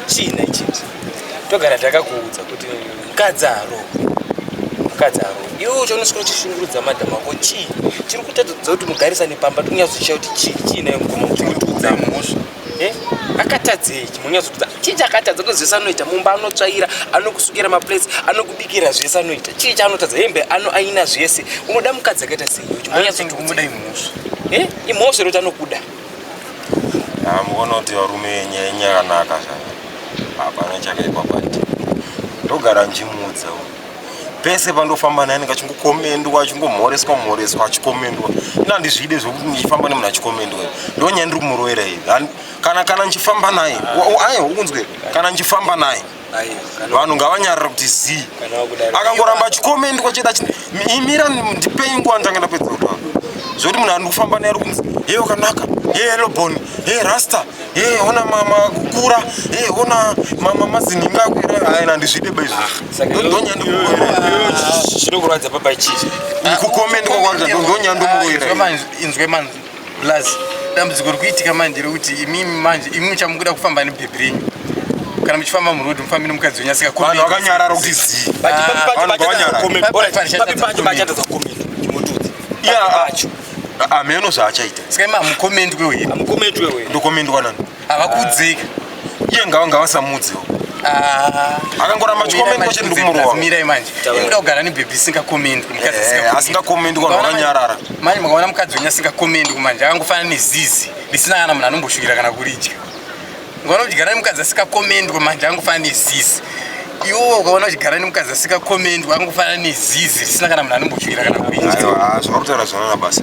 Chii nhai chinji? Togara takakuudza kuti mukadzi harohwi. Mukadzi harohwi. Iwe uchaoneswa uchishungurudza madam ako chii? Chiri kutadza kuti mugarisane pamba tonyatsoziva kuti chii chii naye mukoma uchimutiudza mhosva. Eh? Akatadzei? Chimunyatsotiudza. Chii chakatadza kuti zvese anoita mumba anotsvaira, anokusukira maplates, anokubikira zvese anoita. Chii chaanotadza? Hembe anoaina zvese. Unoda mukadzi akaita sei? Chimunyatsotiudza. Imhosva. Eh? Imhosva here kuti anokuda? Ah, muona kuti varume nyaya yakanaka zvaka hapana chakaipa pati ndogara ndichimuudza pese pandofamba naye anenge achingokomendwa achingomhoreswa mhoreswa achikomendwa ina handizvide zvekuti ndichifamba nemunhu achikomendwa ndonyaya ndiri kumurovera iyi kana kana ndichifamba naye aiwa ukunzwe kana ndichifamba naye vanhu ngavanyarara kuti zii akangoramba achikomendwa chete imira ndipei nguva ndanga ndapedza kutaura zvekuti munhu ari kufamba naye ari kunzi ye wakanaka ye elobon ye rasta ye ona makukura ye ona mazininga akwira aina ndizvide ba izvo ah, ndonyandochinokurwadza papa chii kukomendwa kwanza ndonyandomuroira inzwe man Blaz, dambudziko riri kuitika manje rekuti imimi manje imimi chamukuda kufamba nebhebhi renyu kana muchifamba muroad mufambi nemukadzi wenyu asika vanhu vakanyarara kuti zii hameno zvaachaita saka imi hamukomendwe here ndokomendwa nani havakudzeka iye ngava ngavasamudzewo ah. akangoramba chikomendwa chete ndikumurowa mirai manje inoda kugara nebhebhi isingakomendwi mukadzi eh, asingakomendwi vanhu vakanyarara manje mukaona mukadzi wenyu asingakomendwi manje akangofanana nezizi risina kana munhu anomboshuvira kana kuridya ukaona uchigara nemukadzi asikakomendwi manje angofanana nezizi iwo ukaona uchigara nemukadzi asikakomendwi angofanana nezizi risina kana munhu anomboshuvira kana kuridya zvakutaura zvanana basa.